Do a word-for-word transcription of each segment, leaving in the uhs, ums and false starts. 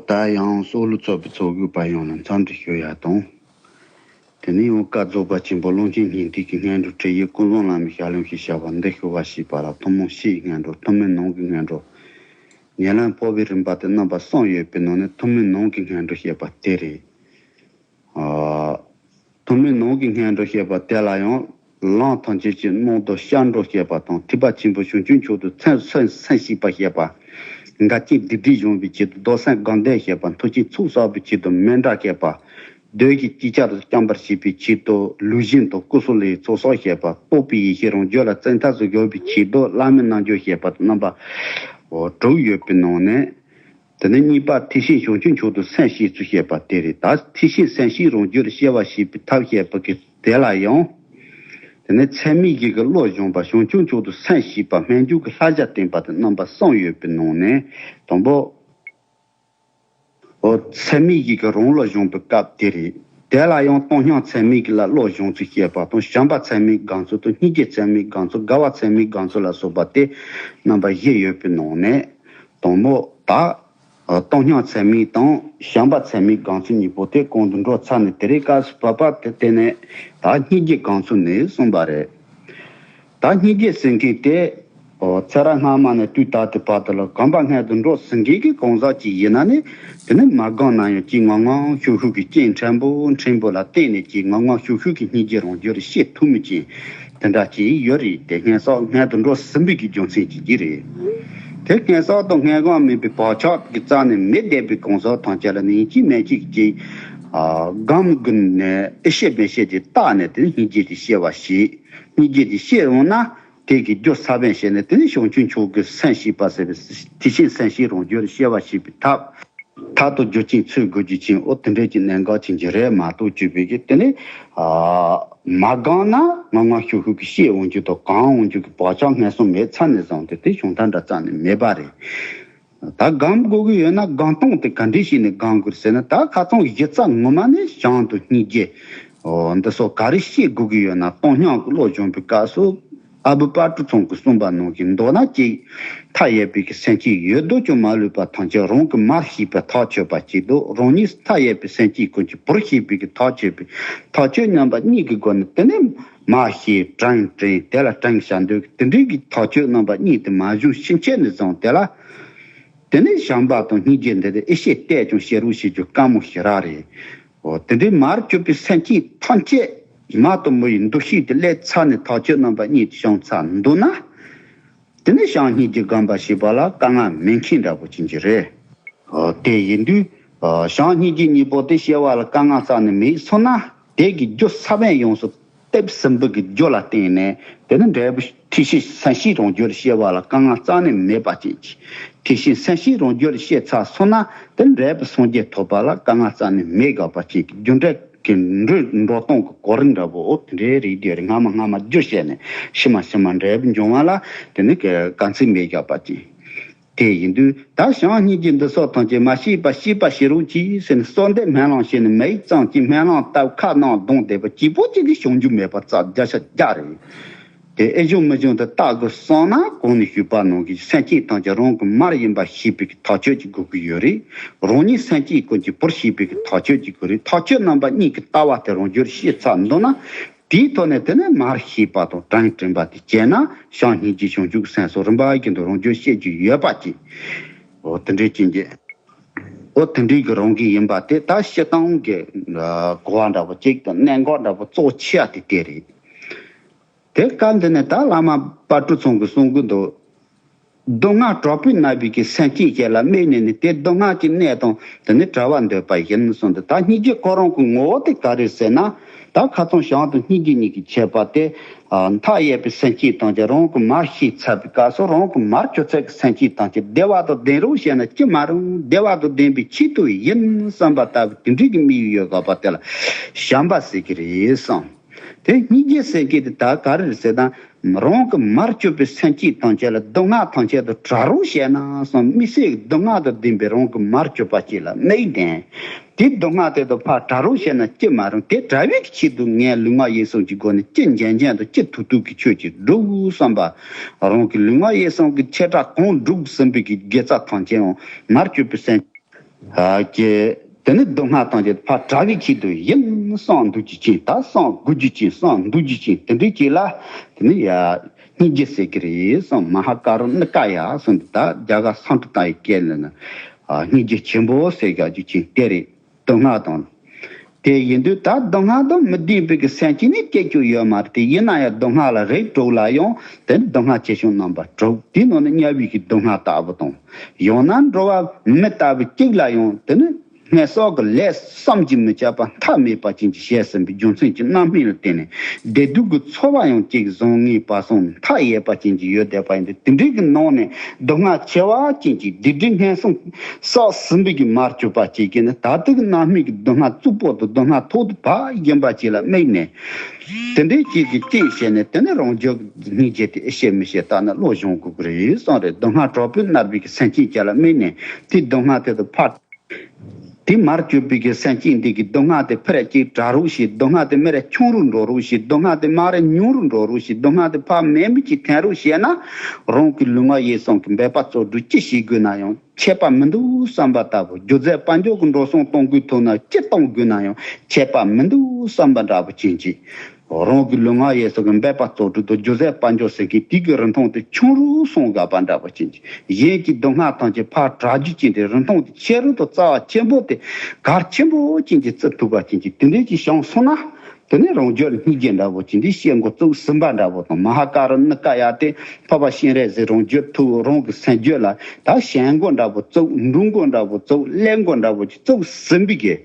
ད་ཡང་སྲོག་བླུ་ཚོགས་པའི་ཚོགས་དགོས་པ་ཡོངས་ལ་འཚམས་འདྲི་ཞུ་ཡ་དང་། དེ་ནས་ཡང་བཀའ་རྫོགས་པ་ཆེན་པོ་ཀློང་ཆེན་སྙིང་ཐིག་གི་སྔོན་འགྲོ་ཁྲིད་ཡིག་ཀུན་བཟང་བླ་མའི་ཞལ་ལུང་ཞེས་བྱ་བ་འདི་ཞུ་བ་ཞེས་པ་ལ་ཐུན་མོང་ཕྱིའི་སྔོན་འགྲོ། ཐུན་མོང་ནང་གི་སྔོན་འགྲོ། ཉེ་ལམ་སྤོབས་པའི་རིམ་པ་དེ་རྣམ་པ་གསུམ་ཡོད་པའི་ནང་ནས་ཐུན་མོང་ནང་གི་སྔོན་འགྲོ་ཞེས་པ་དེ་རེད། ཨ། ཐུན་མོང་ནང་གི་སྔོན་འགྲོ་ཞེས་པ་དེ་ལ་ཡང་། ལམ་ཐམས་ཅད་ཀྱི་སྣང་དུ་ཤར་འགྲོ་ཞེས་པ་དང་། ཐེག་པ་ཆེན་པོ་བྱང་ཆུབ་མཆོག་ཏུ་སེམས་སེམས་སེམས་ཤེས་པ་ཞེས་པ། འགལ་རྐྱེན་སྡིག་སྒྲིབ་སྦྱོང་བའི་ཆེད་དུ་བདག་སེམས་དགའ་ལྡན་ཞེས་པ། མཐུ་ཆེན་ཚོགས་བསགས་པའི་ཆེད་དུ་མཎྜལ་ཞེས་པ། བདུད་ཀྱི་ཅི་ཆར་དུ་སྐྱོང་བར་བྱེད་པའི་ཆེད་དུ་ལུས་སྦྱིན་དང་སྐུ་གསུམ་ལ་ཚོགས་གསོག་ཞེས་པ། རྟོགས་པའི་ཡེ་ཤེས་རང་རྒྱུད་ལ་བཙན་ཐབས་སུ་འཇུག་པའི་ཆེད་དུ་བླ་མའི་རྣལ་འབྱོར་ཞེས་པ་དང་རྣམ་པ་དྲུག་ཡོད་པའི་ནང་ནས། དེ་ནས་གཉིས་པ་ཐེག་ཆེན་བྱང་ཆུབ་མཆོག་ཏུ་སེམས་བསྐྱེད་ཚུལ་ཞེས་པ་དེ་རེད། ད་ཐེག་ཆེན་སེམས་བསྐྱེད་རང་རྒྱུད་ལ་སྐྱེ་བར་བྱེད་པའི་ཐབས་ཞེས་པ་གི་དེ་ལ་ཡང་། དེ་ནས་ཚད་མའི་གཞི་གི་བློ་སྦྱོང་བ། བྱང་ཆུབ་མཆོག་ཏུ་སེམས་བསྐྱེད་པ། སྨོན་འཇུག་གི་བསླབ་བྱ་བསྟན་པ་དེ་རྣམ་པ་གསུམ་ཡོད་པའི་ནང་ནས་དང་པོ། འོ། ཚད་མའི་གཞི་གི་རང་བློ་སྦྱོང་བའི་སྐབས་དེ་རེད། དེ་ལ་ཡང་བཏང་སྙོམས་ཚད་མའི་གི་ལ་བློ་སྦྱོང་ཚུལ་ཞེས་པ་དང་། བྱམས་པ་ཚད་མའི་སྒོམ་ཚུལ་དང་། སྙིང་རྗེ་ཚད་མའི་སྒོམ་ཚུལ། དགའ་བ་ཚད་མའི་སྒོམ་ཚུལ་ལ་སོགས་པ་སྟེ་རྣམ་པ་བཞི་ཡོད་པའི་ནང་ནས་དང་པོ་ད། བཏང་སྙོམས་ཚད་མའི་དང་བྱམས་པ་ཚད་མའི་སྒོམ་ཚུལ་གཉིས་པོ་དེ་གོང་དུ་འགྲོ་ཚར་ནས། དེ་རིང་སྐབས་སུ་བབ་པ་དེ་དེ་ནས་ད་སྙིང་རྗེ་སྒོམ་ཚུལ་ནས་གསུངས་པ་རེད། ད་སྙིང་རྗེ་ཟེར་མཁན་དེ། ཨོ། ཚེ་རབས་སྔ་མ་ནས་དུས་ད་ལྟའི་བར་དུ་ལ་གོམ་པ་སྔོན་དུ་འགྲོ་ཟིན་མཁན་གྱི་གང་ཟག་ཅིག་ཡིན་ན་ནི། དེ་ནི་མ་སྒོམ་ན་ཡང་ཅིག་ངང་ངམ་ཤུགས་ཤུགས་ཀྱི་རྐྱེན་ཕྲན་བུ་ཕྲན་བུ་ལ་བརྟེན་ནས་ཅིག་ངང་ངམ་ཤུགས་ཤུགས་ཀྱི་སྙིང་རྗེ་རང་རྒྱུད་ལ་སྐྱེ་ཐུབ་མི་ཅིག་དེ་འདྲ་ཅིག་ཡོད་རེད། དེ་སྔོན་བསགས་སྔོན་དུ་འགྲོ་ཟིན་པའི་གི་རྒྱུ་མཚན་ཅིག་གིས་རེད། དེ་སྔོན་བསགས་དང་སྔོན་གོམས་མེད་པའི་བག་ཆགས་ཀྱི་རྩ་ནས་མེད་བསྡད་པའི་གང་ཟག་ཐམས་ཅད་ལ་ནི་ཡིན་གཅིག་མིན་གཅིག་ཅིག་ཨ། སྒོམ་དགོས་ནས་ཨེ་ཤེས་མི་ཤེས་ཀྱི་རྟགས་ནས་དེ་སྙིང་རྗེ་དེ་སྐྱེ་བ་ཞིག་སྙིང་རྗེ་དེ་སྐྱེ་འོང་ན། དེ་གི་རྒྱུ་ས་བོན་བྱས་ནས། དེ་ནི་བྱང་ཆུབ་མཆོག་གི་སེམས་བསྐྱེད་པ་ཟེར་བའི་ཐེག་ཆེན་སེམས་བསྐྱེད་རང་རྒྱུད་ལ་སྐྱེ་བར་བྱེད་པའི་ཐབས། ཐབས་དང་རྒྱུ་རྐྱེན་ཚུལ་དགོས་རྒྱུ་ཅན། འོ། དེ་འདྲའི་གི་གནད་འགག་ཅན་གྱི་རེད་མ་གཏོགས། བཅོས་པའི་གི་དེ་ནི། ཨ། མ་སྒོམ་ན་ངང་ངམ་ཤུགས་ཤུགས་ཀྱིས་སྐྱེ་འོང་རྒྱུ་དང་། གོམས་འོང་རྒྱུ་གི་བག་ཆགས་སྔོན་སོང་མེད་ཚར་ནས་བཟུང་སྟེ་དེ་བྱུང་ཐབས་འདྲ་རྩ་ནས་མེད་པ་རེད། ད་སྒོམ་དགོས་ཀྱི་ཡོད་ན་སྒོམ་སྟངས་དེ་ག་འདྲ་ཞིག་ནས་སྒོམ་དགོས་ཟེར་ན། ད་ཁ་སང་གཞི་རྩ་ངོ་མ་ནི་བྱམས་དང་སྙིང་རྗེ། འོ། འདི་སོགས་ག་རེ་ཤེས་དགོས་ཀྱི་ཡོད་ན། བཏང་སྙོམས་ཀྱི་བློ་སྦྱོང་བའི་སྐབས་སུ་ཨ་བུ་དཔལ་སྤྲུལ་ཚང་གིས་གསུངས་པ་ནང་བཞིན། མདོར་ན་གཅིག་མཐའ་ཡས་པའི་གི་སེམས་བསྐྱེད་ཡོད་དོ་ཅོག་མ་ལུས་པ་ཐམས་ཅད་རང་གིས་མར་ཤེས་པའི་ཐག་ཆོད་པ་གཅིག་དང་། རང་ཉིད་མཐའ་ཡས་པའི་སེམས་བསྐྱེད་ཀུན་གྱི་བུར་ཤེས་པའི་གི་ཐག་ཆོད་པའི་ཐག་ཆོད་རྣམ་པ་གཉིས་ཀྱི་སྒོ་ནས། དེ་ནས་མར་ཤེས་དྲན་དྲན་དེ་ལ་དྲན་བྱ་འདོད་ཀྱི་དེ་འདྲའི་གི་ཐག་ཆོད་རྣམ་པ་གཉིས་དེ་མ་བྱུང་ཕྱིན་ཆད་ནས་བཟུང་སྟེ་ལ། དེ་ནས་བྱམས་པ་དང་སྙིང་རྗེ་འདི་དེ་ཨེ་ཤེས་བལྟས་ཀྱང་ཤེས་རོགས་བྱེད་རྒྱུ་དཀའ་མོ་ཞེ་དྲག་རེད། འོ། དེ་འདྲའི་མར་གྱུར་པའི་སེམས་བསྐྱེད་ཐམས་ཅད་མ་དང་མོ་ཡི་འདུ་ཤེས་དེ་སླེབས་ཚར་ནས་ཐག་ཆོད་རྣམ་པ་གཉིས་དེ་བྱུང་ཚར་འདུག་ན། དེ་ནས་བྱམས་སྙིང་རྗེ་སྒོམ་པ་ཞེས་པ་ལ་དཀའ་ངལ་མེད་མཁན་འདྲ་པོ་ཅན་གྱི་རེད། འོ། དེ་ཡིན་དུས། འོ། བྱམས་སྙིང་རྗེ་གཉིས་པོ་དེ་སྐྱེ་བ་ལ་དཀའ་ངལ་རྩ་ནས་མེད་སོང་ན། དེ་གི་རྒྱུ་ས་བོན་ཡོངས་སུ་གཏིབས་ཟིན་པའི་གི་རྒྱུ་ལ་བརྟེན་ནས། དེ་ནི་འབྲས་བུ་ཐེག་ཆེན་སེམས་བསྐྱེད་རང་རྒྱུད་ལ་སྐྱེ་བ་ལ་དཀའ་ངལ་རྩ་ནས་མེད་པ་ཅན་གྱི། ཐེག་ཆེན་སེམས་བསྐྱེད་རང་རྒྱུད་ལ་སྐྱེ་ཚར་སོང་ན། དེ་ནི་འབྲས་བུ་སངས་རྒྱས་ཐོབ་པ་ལ་དཀའ་ངལ་རྩ་ནས་མེད་དགོས་པ་ཅན་གྱི། རྒྱུ་འབྲས་ཀྱི་འགྲོ་འགྲོ་སྟངས་ཀྱི་གོ་རིམ་འདྲ་པོ། འོ། དེ་འདྲའི་རིགས་དེ་རེད། སྔ་མ་སྔ་མ་རྒྱུ་བྱས་ནས་ཕྱི་མ་ཕྱི་མ་འབྲས་བུ་འབྱུང་བ་ལ་དེ་ནི་དཀའ་ཚེགས་མེད་དགོས་པ་ཅན། དེ་ཡིན་དུས་ད་བྱམས་སྙིང་རྗེ་འདི་སོགས་ཐམས་ཅད་མ་སྐྱེས་པ་སྐྱེས་པ་བྱེད་རོགས་གྱིས་ཟེར་ནས། གསོལ་འདེབས་སྨོན་ལམ་བྱས་ནས་མ་ཡིག་བརྩམས་ཀྱིས་སྨོན་ལམ་བཏབ། ཁ་ནང་གདོང་བསྡད་པ་གཅིག་པོ་གཅིག་གིས་བྱུང་རྒྱུ་མེད་པ་རྩ་བརྒྱ་ཆ་བརྒྱ་རེད། དེ་ཨེ་བྱུང་མི་བྱུང་དེ་བལྟ་དགོས་བསམ་ན། གོང་ནས་ཞུས་པ་ནང་བཞིན་སེམས་བསྐྱེད་ཐམས་ཅད་རང་གི་མར་ཡིན་པ་ཤེས་པའི་གི་ཐག་ཆོད་ཅིག་དགོས་ཀྱི་ཡོད་རེད། རང་ཉིད་སེམས་བསྐྱེད་ཀུན་གྱི་བུར་ཤེས་པའི་གི་ཐག་ཆོད་ཅིག་དགོས་རེད། ཐག་ཆོད་རྣམ་པ་གཉིས་ཀྱི་ལྟ་བ་དེ་རང་རྒྱུད་ཤེས་ཚར་འདུག་ན། དེའི་ཐོག་ནས་དེ་ནས་མར་ཤེས་པ་དང་དྲན་དྲན་པ་དེ་བྱས་ན། བྱམས་སྙིང་རྗེ་བྱང་ཆུབ་ཀྱི་སེམས་སོགས་རིམ་པ་བཞིན་དུ་རང་རྒྱུད་ཤེས་རྒྱུ་ཡོད་པ་ཅིག་འོ། དེ་འདྲའི་ཅན་གྱི། འོ། དེ་འདྲའི་གི་རང་གི་ཡིན་པ་དེ་ད་སྤྱིར་བཏང་གི་གོ་བ་འདྲ་པོ་ཅིག་དང་གནད་འགག་འདྲ་པོ་གཙོ་ཆེ་བ་དེ་དེ་རེད། དེ་སྐབས་འདི་ནས་ད་བླ་མ་དཔལ་སྤྲུལ་ཚང་གིས་གསུང་གི་འདུག་སྡུག་བསྔལ་དྲག་པོས་མནར་བའི་གི་སེམས་ཅན་ཞིག་ལ་དམིགས་ནས་ནི། དེ་སྡུག་བསྔལ་གྱི་གནས་དང་དེ་ནི་བྲལ་བར་འདོད་པ་ཡིན་གསུངས་འདུག་ད་སྙིང་རྗེ་ཁོ་རང་གི་ངོ་བོ་དེ་ག་རེ་ཟེར་ན། ད་ཁ་སང་བྱམས་དང་སྙིང་རྗེ་གཉིས་ཀྱི་ཁྱད་པར་དེ། ཨ། མཐའ་ཡས་པའི་སེམས་ཅན་ཐམས་ཅད་རང་གིས་མར་ཤེས་ཚར་བའི་སྐབས་སུ། རང་གིས་མར་གྱུར་ཚད་ཀྱི་སེམས་ཅན་ཐམས་ཅད་བདེ་བ་དང་ལྡན་རོགས་བྱས་ན་ཅི་མ་རུང་། བདེ་བ་དང་ལྡན་པའི་ཆེད་དུ་ཡིན་བསམ་པ་ལྟ་བུའི་དེ་འདྲའི་གི་དམིགས་ཡུལ་ཡོད་དགོས་པ་དེ་ལ་བྱམས་པ་ཟེར་གྱི་རེད་བསམ། དེ་སྙིང་རྗེ་ཟེར་མཁན་དེ་ད་ག་རེ་རེད་ཟེར་ན། རང་གིས་མར་གྱུར་པའི་སེམས་ཅན་ཐམས་ཅད་ལ་སྡུག་བསྔལ་ཐམས་ཅད་དུ་བྲལ་རོགས་བྱས་ན་བསམ། དམིགས་བསལ་གྱི་སྡུག་བསྔལ་དང་ལྡན་པའི་རང་གིས་མར་གྱུར་པ་ཅིག་ལ་དམིགས་ནས། དེ་སྡུག་བསྔལ་དེ་དང་ཕར་བྲལ་རོགས་བྱས་ན་ཅི་མ་རུང་། དེ་བྲལ་བའི་ཆེད་དུ་ངས་ལུས་ངག་ཡིད་གསུམ་གྱི་སྒོ་ནས་ཅི་འཇོན་འཇོན་དང་ཅི་ཐུབ་ཐུབ་ཀྱི་ཆོས་ཅིག་བསྒྲུབ་བསམ་པ། རང་གི་ལུས་ངག་ཡིད་གསུམ་གྱི་ཆེ་ཕྲ་གང་བསྒྲུབས་ཟིན་པའི་གི་དགེ་རྩ་ཐམས་ཅད་ཡང་མར་གྱུར་པའི་སེམས། ཨ་ཀྱེ། དེ་ནི་སྡུག་བསྔལ་དང་བཅས་ཕར་བྲལ་བའི་ཆེད་དུ་ཡིན་བསམ་འདུག་རྒྱུ་ཅན། ད་བསམ་དགོས་རྒྱུ་ཅན། བསམ་འདུག་རྒྱུ་ཅན། དེ་འདྲའི་ཅིག་ལ་དེ་ནི་ཡ་སྙིང་རྗེ་ཟེར་གི་རེད་བསམ། མ་ཧཱ་ཀ་རུ་ཎི་ཀ་ཡ་གསུངས་འདུག་ད་རྒྱ་གར་སཾ་སྐྲྀ་ཏ་ཡི་སྐད་ལ་ནི་ཨ་སྙིང་རྗེ་ཆེན་པོ་ཟེར་ག་རྒྱུ་ཅན་དེ་རེད། སྡུག་བསྔལ་དང་། དེ་ཡིན་དུས་ད་སྡུག་བསྔལ་དང་མི་ལྡན་པའི་གི་སེམས་ཅན་ནི་སྐྱེ་རྒྱུ་ཡོད་མ་རེད་དེ། ཡིན་ན་ཡང་སྡུག་བསྔལ་ལ་རེག་དྲུག་ལ་ཡང་དེ་སྡུག་བསྔལ་ཆེ་ཆུང་རྣམ་པ་དྲུག་དེའི་ནང་ནས་དམྱལ་བའི་གི་སྡུག་བསྔལ་ལྟ་བུ་དང་། ཡང་ན་འགྲོ་བ་མི་ལྟ་བུ་གཅིག་ལ་ཡང་དེ་ནི་སྔར་བསགས་ཀྱི་ལས་བསམ་གྱིས་མི་ཁྱབ་པ་མཐའ་མེད་པ་ཅན་གྱི་བྱས་ཟིན་པའི་རྒྱུ་མཚན་གྱི་རྣམ་སྨིན་ལ་བརྟེན་ནས་བདེ་སྡུག་གི་ཚོར་བ་ཡང་གཅིག་བཟང་ངན་བར་གསུམ་མཐའ་ཡས་པ་ཅན་གྱི་ཡོད་བསྡད་པ་ཡིན་ཏེ། དེ་འདྲའི་གི་ནང་ནས་སྡུག་བསྔལ་ཆེ་བ་ཅན་གྱི་བདེ་སྡུག་སྔར་སོང་བསགས་ཟིན་པའི་གི་མར་གྱུར་པ་ཅིག་གིས་ནི་ད་ལྟའི་གི་རྣམ་སྨིན་གྱི་སྡུག་བསྔལ་གཙུག་པོ་དང་སྡུག་བསྔལ་ཐོག་ཏུ་བབས་ཡིན་པ་ཅིག་ལ་དམིགས་ནས། དེ་འདྲའི་ཅིག་གི་རྐྱེན་བྱས་ནས་དེ་ནི་རང་རྒྱུད་སྙིང་རྗེ་དེ་ཨེ་ཤེས་མི་ཤེས་ལྟ་ན་བློ་སྦྱོང་དགོས་ཀྱི་རེད་བསམ་རེད། སྡུག་བསྔལ་དྲག་པོས་མནར་བའི་གི་སེམས་ཅན་ཅིག་ལ་དམིགས་ནས་དེའི་སྡུག་བསྔལ་དེ་དང་ཕར། དེ་མར་གྱུར་པའི་གི་སེམས་ཅན་འདི་གི་སྡུག་བསྔལ་དེ་ཕར་ཅིག་དྲག་རོགས་བྱེད། སྡུག་བསྔལ་དེ་མར་ཆུང་རུ་འགྲོ་རོགས་བྱེད། སྡུག་བསྔལ་དེ་མར་ཉུང་རུ་འགྲོ་རོགས་བྱེད། སྡུག་བསྔལ་དེ་ཕར་མེད་པ་ཅིག་ཐོན་རོགས་བྱས་ན། རང་གི་ལུས་ངག་ཡིད་གསུམ་གྱི་འབད་པ་རྩོལ་སྒྲུབ་ཅི་བྱེད་དགོས་ན་ཡང་ཆད་པ་མི་འདུག་བསམ་པ་ལྟ་བུ། སྒྱུ་རྩལ་དཔལ་འབྱོར་གྱི་འགྲོ་སོང་གཏོང་དགོས་ཐུག་ན་ཅི་གཏོང་དགོས་ན་ཡང་ཆད་པ་མི་འདུག་བསམ་པ་འདྲ་བོ་ཅན་གྱིས། རང་གི་ལུས་ངག་ཡིད་གསུམ་གྱི་འབད་པ་རྩོལ་སྒྲུབ་དང་སྒྱུ་རྩལ་དཔལ་འབྱོར་ཟེར་མཁན་དེ་གི་རིན་ཐང་དེ་ཆུང་རུ་སོང་དགོས་པ་འདྲ་བོ་ཅན་གྱིས། གཞན་གྱི་སྡུག་བསྔལ་ཐམས་ཅད་ཕར་དྲག་རྒྱུ་ཅན་དེ་རིན་ཐང་དེ་ཆེ་རུ་དང་རྩ་བ་ཆེན་པོ་དེ་གལ་ཆེན་པོ་ཅན་གྱིས་བརྩི་ཐུབ་པ་ཅན་གྱི་དེ་འདྲའི་ཅིག་བྱུང་སོང་ན། དེ་ནས་རང་རྒྱུད་སྙིང་རྗེ་འདྲ་བོ་ཅན་དེ་བཤད་འགོ་བཙུགས་ཟིན་པ་འདྲ་བོ་དང་། མ་ཧཱ་ཀ་རུ་ཎི་ཀ་ཡ་དེ་འཕགས་པ་སྤྱན་རས་གཟིགས་རང་རྒྱུད་ཐུགས། རང་གི་སེམས་རྒྱུད་ལ་ད་བྱེད་སྒོ་འདྲ་བོ་བཙུགས། སྒྲུབ་སྒོ་འདྲ་བོ་བཙུགས། ལས་སྒོ་འདྲ་བོ་ཅིག་བཙུགས་ཟིན་པའི་གི།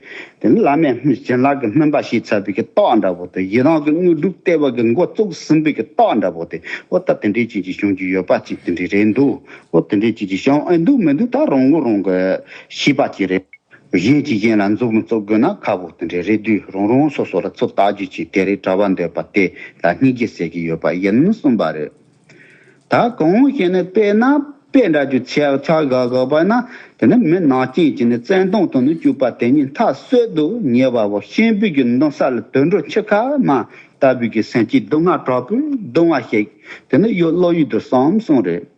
དེ་ནི་བླ་མས་བྱིན་རླབས་ཀྱི་སྨིན་པ་ཞེས་བྱ་བའི་གི་རྟགས་འདྲ་བོ་དེ། ཡི་དམ་གྱི་དངོས་གྲུབ་སྟེར་བ་གི་འགོ་བཙུགས་ཟིན་པའི་གི་རྟགས་འདྲ་བོ་དེ། འོ་ད་དེ་འདྲའི་ཅིག་ཅིག་བྱུང་རྒྱུ་ཡོད་པ་ཅིག་དེ་འདྲའི་རེད་འདུག་འོ་དེ་འདྲའི་ཅིག་ཅིག་བྱུང་ཨེ་འདུག་མི་འདུག་ད་རང་ངོ་རང་གི་ཤེས་པ་ཅིག་རེད། གཞན་གྱིས་གཞན་ལ་མཛུབ་མོ་བཙུགས་དགོས་ན་ཁག་པོ་དེ་འདྲའི་རེད་དུས། རང་རང་སོ་སོ་ལ་ཚོད་ལྟ་རྒྱུ་ཅིག་དེ་རེད། གྲྭ་པ་འདོད་པ་དེ་ལ་སྙིང་རྗེ་ཟེར་གྱི་ཡོད་པ་ཡིན་གསུངས་པ་རེད། ད་གང་ཞེ་ན། དཔེར་ན་དཔེ་འདྲ་རྒྱུ་ཆ་ཆ་ག་ག་པ་ན། དེ་ནི་མི་ནག་ཅན་གྱིས་ནི་བཙན་དོང་དུ་ནི་བཅུག་པ་དེ་ཉིད་མཐའ་གསོད་དུ་ཉེ་བའོ། གཤིན་པོའི་གི་མདུན་ས་ལ་དུད་འགྲོ་འཆི་ཁ་མ་ལྟ་བུའི་གི་སེམས་ཅན་སྡུག་བསྔལ་དྲག་པོས་གདུང་བ་ཞིག་དེ་ནི་ཡོད་བློ་ཡུལ་དུ་བསམ་གསུངས་རེད།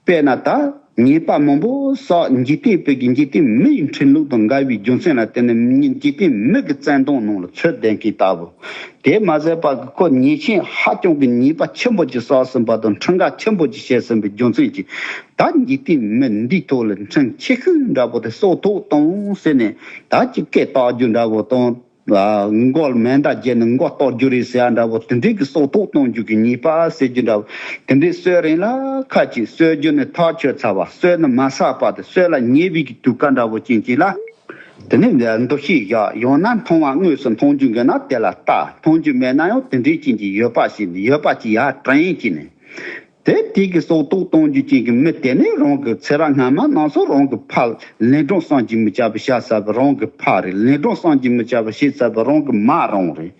དཔེར་ན་ད་ཉེས་པ་མང་པོ་བསགས། འཇིག་རྟེན་པའི་གི་འཇིག་རྟེན་མི་ཡི་ཁྲིམས་ལུགས་དང་འགལ་བའི་རྒྱུ་མཚན་ལ་བརྟེན་ནས་འཇིག་རྟེན་མི་གི་བཙན་དོང་ནང་ལ་ཚུད་བསྡད་མཁན་ལྟ་བུ། དེ་མ་ཟད་པ་གི་ཁོ་ཉེས་ཆེན་ཧ་ཅང་གི་ཉེས་པ་ཆེན་པོ་ཅིག་བསགས་ཟིན་པ་དང་ཁྲིམས་འགལ་ཆེན་པོ་ཅིག་བྱས་ཟིན་པའི་རྒྱུ་མཚན་གྱིས། ད་འཇིག་རྟེན་མི་འདིའི་ཐོག་ལ་ཁྲིམས་ཆེ་ཤོས་འདྲ་པོ་དེ་སྲོག་ཐོག་གཏོང་ཟེར་ནས་ད་ཅིག་སྐད་བཏགས་རྒྱུ་འདྲ་པོ་དང་། མགོ་ལ་མེ་མདའ་བརྒྱབ་ནས་མགོ་གཏོར་རྒྱུ་རེད་ཟེར་ཡ་འདྲ་པོ། དེ་འདྲའི་གི་སྲོག་ཐོག་གཏོང་རྒྱུ་གི་ཉེས་པ་ཟེར་རྒྱུ་འདྲ་པོ། དེ་འདྲའི་གསོད་རིན་ལ་ཁ་ཅིག་གསོད་རྒྱུ་ནི་ཐག་ཆོད་ཚར་བ། གསོད་ནི་མ་བསགས་པ་དེ། གསོད་ལ་ཉེ་བའི་གི་དུས་སྐབས་འདྲ་པོ་ཅན་ཅིག་ལ། དེ་ནི་འདུ་ཤེས་བཞག་ཡང་ན་མཐོང་བ་དངོས་སུ་མཐོང་རྒྱུ་འགི་ན་དེ་ལ་ལྟ། མཐོང་རྒྱུ་མེད་ན་ཡང་དེ་འདྲའི་ཅན་གྱི་ཡོད་པ་ཞིག་ཡོད་པ་ཅིག་ཡར་དྲན་ཅིག་ནས། དེ་དེ་གི་སྲོག་ཐོག་གཏོང་རྒྱུ་ཅན་གྱི་མི་དེ་ནི་རང་གི་ཚེ་རབས་སྔ་མ་ནང་སོ་རང་གི་ཕ་ལན་གྲངས་བསམ་གྱིས་མི་ཁྱབ་པ་བྱས་ཚར་བ་རང་གི་ཕ་རེད། ལན་གྲངས་བསམ་གྱིས་མི་ཁྱབ་པ་བྱས་ཚར་བ་རང་གི་མ་རང་རེད།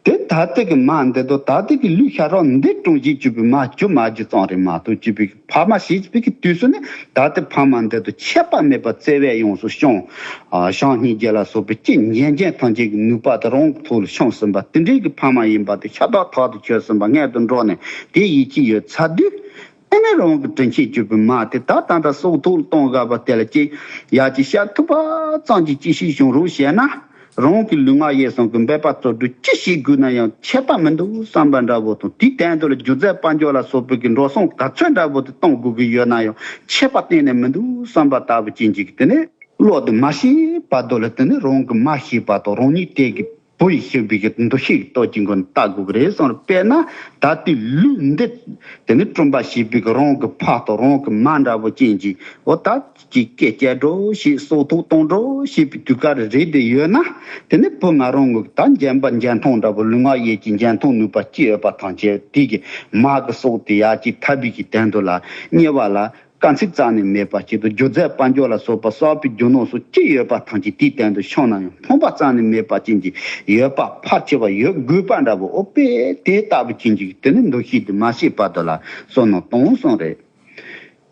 དེ་ད་ལྟ་གི་མ་འདི་དང་ད་ལྟ་གི་ལུས་ཤ་རོགས་འདི་གྲོང་གཞི་བཅུ་པའི་མ་བཅུ་མ་བཅུ་ཙམ་རེད་མ་གཏོགས་བཅུ་པའི་ཕ་མ་ཞེས་པའི་གི་དུས་སུ་ནི་ད་ལྟ་ཕ་མ་འདི་དང་ཁྱད་པར་མེད་པར་བརྩེ་བས་ཡོངས་སུ་སྐྱོང་། ཨ་བྱམས་སྙིང་རྗེ་ལ་སོགས་པའི་ཅི་འཇོན་འཇོན་ཐམས་ཅད་ཀྱི་ནུས་པ་དེ་རང་གི་ཐོག་ལ་བྱུང་ཟིན་པ་དེ་འདྲའི་གི་ཕ་མ་ཡིན་པ་དེ་ཤ་སྟག་ཐག་ཏུ་ཆོད་ཟིན་པ་མངལ་དུ་འགྲོ་ནས་དེ་ཡིད་ཆེས་ཡོད་ཚར་དུས། དེ་ནས་རང་གི་དྲིན་ཆེན་གྱུར་པའི་མ་དེ་ད་ད་ལྟ་སྲོག་ཐོག་གཏོང་དགོས་པ་དེ་ལ་ཅིག་ཡ་ཅིག་བཤད་ཐུབ་པ་ཙམ་གྱིས་ཅི་ཞིག་བྱུང་རོགས་བྱས་ན། རང་གི་ལུས་ངག་ཡིད་གསུམ་གྱི་འབད་པ་རྩོལ་སྒྲུབ་ཅི་ཞིག་དགོས་ན་ཡང་ཆད་པ་མི་འདུག་བསམ་པ་འདྲ་བོ་དང་། དེའི་སྟེང་དུ་ལ་སྒྱུ་རྩལ་དཔལ་འབྱོར་ལ་སོགས་པའི་གི་འགྲོ་སོང་ག་ཚོད་འདྲ་བོ་དེ་གཏོང་དགོས་ཀྱི་ཡོད་ན་ཡང་ཆད་པ་གཏན་ནས་མི་འདུག་བསམ་པ་ལྟ་བུ་ཅན་ཅིག་དེ་ནས་བློ་དེ་མ་ཤེས་བར་དུ་ལ་དེ་ནས་རང་གི་མ་ཤེས་པ་དང་རང་ཉིད་དེ་གི་བུ་ཡིས་ཤེས་པའི་གི་འདུ་ཤེས་ཀྱི་སྟོབས་ཀྱི་སྒོ་ནས་བལྟ་དགོས་ཀྱི་རེད་གསུངས་རེད། དཔེར་ན་ད་ལྟའི་ལུས་འདི་དེ་ནི་སྐྲུན་པ་བྱེད་པའི་གི་རང་གི་ཕ་དང་རང་གི་མ་འདྲ་བོ་ཅན་གྱིས་འོ་ད་ཅིག་སྐད་རྒྱག་འགྲོ་ཞེས་སྲོག་ཐོག་གཏོང་འགྲོ་ཞེས་པའི་དུས་སྐབས་རེ་རེ་དེ་ཡོད་ན། དེ་ནི་བུ་ང་རང་ངོ་ད་འཇོན་པ་འཇོན་ཐང་འདྲ་བོ་ལུས་ངག་ཡིད་ཀྱི་འཇོན་ཐང་ནུས་པ་ཅི་ཡོད་པ་ཐམས་ཅད་དེ་གི་མ་གི་སྲོག་དེ་ཡར་ཅིག་ཐར་པའི་གི་དོན་དུ་ལ་དམྱལ་བ་ལ། དཀའ་ཚེགས་རྩ་ནས་མེད་པ་ཅིག་ཏུ་སྒྱུ་རྩལ་དཔལ་འབྱོར་ལ་སོགས་པ་བསགས་པའི་རྒྱུ་ནོར་སོགས་ཅི་ཡོད་པ་ཐམས་ཅད་དེའི་སྟེང་དུ་ཤོང་ན་ཡང་ཕོངས་པ་རྩ་ནས་མེད་པ་ཅན་གྱི་ཡོད་པ་ཕལ་ཆེ་བ་ཡོད་དགོས་པ་འདྲ་བོ། འོ་དཔེ་དེ་ལྟ་བུ་ཅན་གྱི་དེ་ནི་འདུ་ཤེས་དེ་མ་སྐྱེས་བར་དུ་ལ་བསོད་ནམས་གཏོང་གསུངས་རེད།